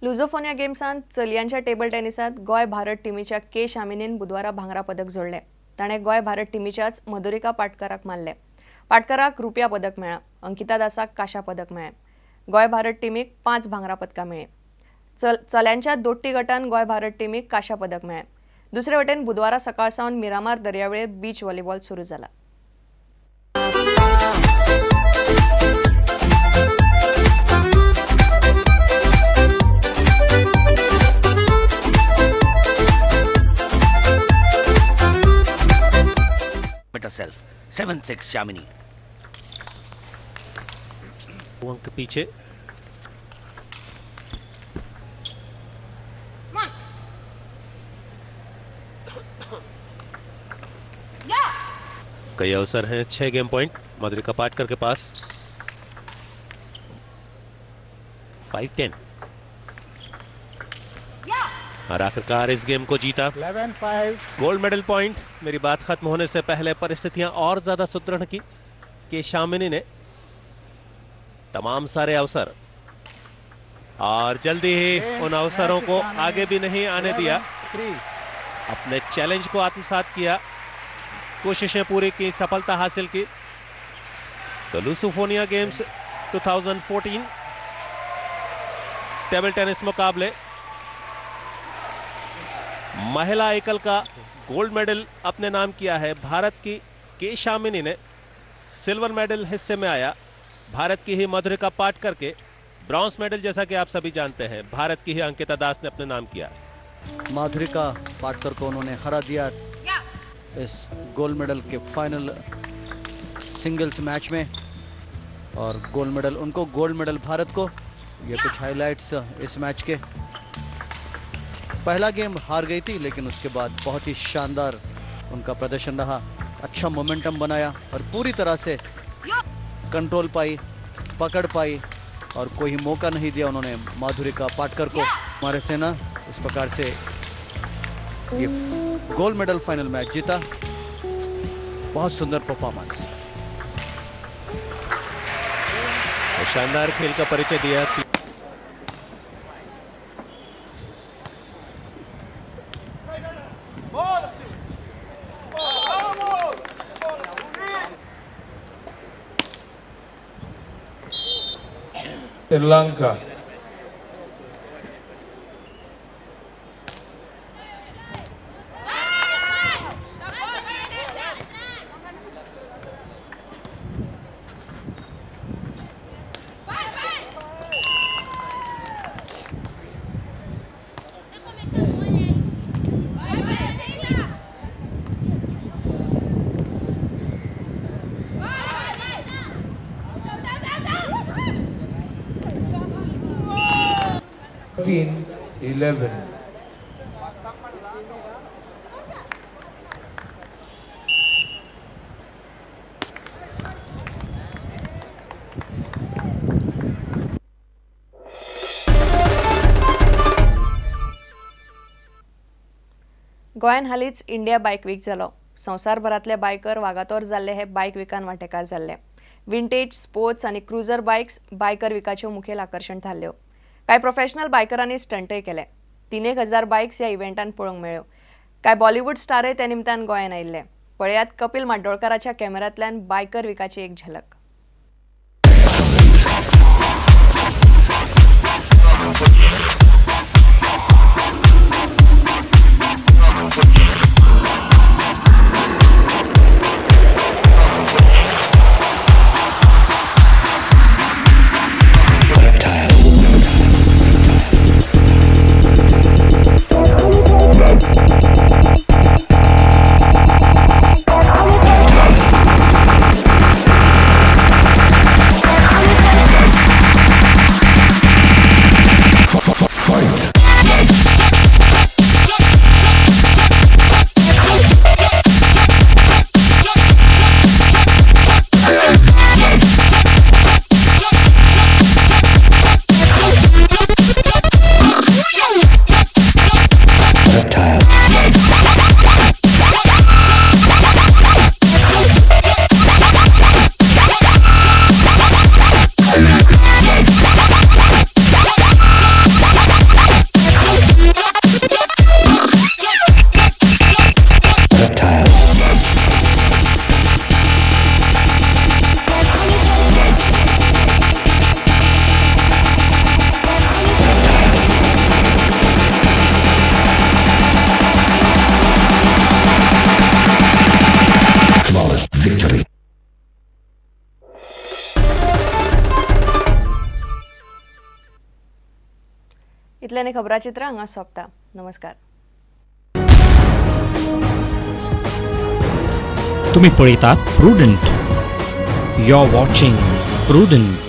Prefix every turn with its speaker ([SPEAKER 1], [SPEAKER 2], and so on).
[SPEAKER 1] लुझोफोनिया गेम्सांत चलयांच्या table टेनिसांत Goa Bharat टिमीच्या K शामिनीन बुधवारा भांगरा पदक जोडलें. ताणें गोंय भारत टिमीच्याच मधुरिका पाटकराक मारलें. पाटकराक रुपया पदक मेळ्ळां. अंकिता दासाक कांश्या पदक मेळ्ळें. गोंय भारत टिमीक 5 भांगरा पदकां मेळ्ळीं. चल्यांच्या दोट्टी गटान गोंय भारत टिमीक कांश्या पदक मेळ्ळें. दुसरे वटेन बुधवारा सकाळ सावन मिरामार दर्यावेळेर बीच व्हॉलीबॉल सुरू जाला.
[SPEAKER 2] Herself 7-6 Shamini.
[SPEAKER 3] अंक पीछे कई अवसर हैं. 6 गेम पॉइंट मधुरिका पाटकर के पास. 5-10 और आखिरकार इस गेम को जीता.
[SPEAKER 4] 11-5
[SPEAKER 3] गोल्ड मेडल पॉइंट. मेरी बात खत्म होने से पहले परिस्थितियां और ज्यादा सुदृढ़ की कि शामिनी ने तमाम सारे अवसर और जल्दी ही उन अवसरों को आगे भी नहीं आने दिया. अपने चैलेंज को आत्मसात किया, कोशिशें पूरी की, सफलता हासिल की. तो लुसोफोनिया गेम्स 2014 टेबल टेनिस मुकाबले महिला एकल का गोल्ड मेडल अपने नाम किया है भारत की के शामिनी ने. सिल्वर मेडल हिस्से में आया भारत की ही मधुरिका पाटकर के. ब्रॉन्ज मेडल जैसा कि आप सभी जानते हैं भारत की ही अंकिता दास ने अपने नाम किया.
[SPEAKER 5] माधुरिका पाटकर को उन्होंने हरा दिया इस गोल्ड मेडल के फाइनल सिंगल्स मैच में और गोल्ड मेडल उनको, गोल्ड मेडल भारत को. ये कुछ हाईलाइट्स इस मैच के. पहला गेम हार गई थी लेकिन उसके बाद बहुत ही शानदार उनका प्रदर्शन रहा. अच्छा मोमेंटम बनाया और पूरी तरह से कंट्रोल पाई, पकड़ पाई और कोई मौका नहीं दिया उन्होंने माधुरिका पाटकर को. हमारे सेना इस प्रकार से ये गोल्ड मेडल फाइनल मैच जीता. बहुत सुंदर परफॉर्मेंस,
[SPEAKER 3] शानदार खेल का परिचय दिया.
[SPEAKER 4] श्रीलंका 11.
[SPEAKER 1] गोंयांत हालींच इंडिया बायक वीक जालो. संवसारभरांतले बायकर वागातोर जाल्ले हे बायक विकान वांटेकार जाल्ले. विंटेज, स्पोर्ट्स आनी क्रुजर बायक्स बायकर विकाच्यो मुखेल आकर्शण थारल्यो. कांय प्रोफेशनल बायकरांनी स्टंटय केले. 3,000 बायक्स ह्या इव्हेंटान पळोवंक मेळ्ळ्यो. कांय बॉलिवूड स्टारय त्या निमतान गोंयांत आयिल्ले. पळयात कपिल माड्डोळकाराच्या कॅमेरांतल्यान बायकर विकाची एक झलक. इतल्यान खबराचित्र हांगा सोंपता. नमस्कार.
[SPEAKER 6] तुम्ही पळयतात Prudent. You are watching Prudent.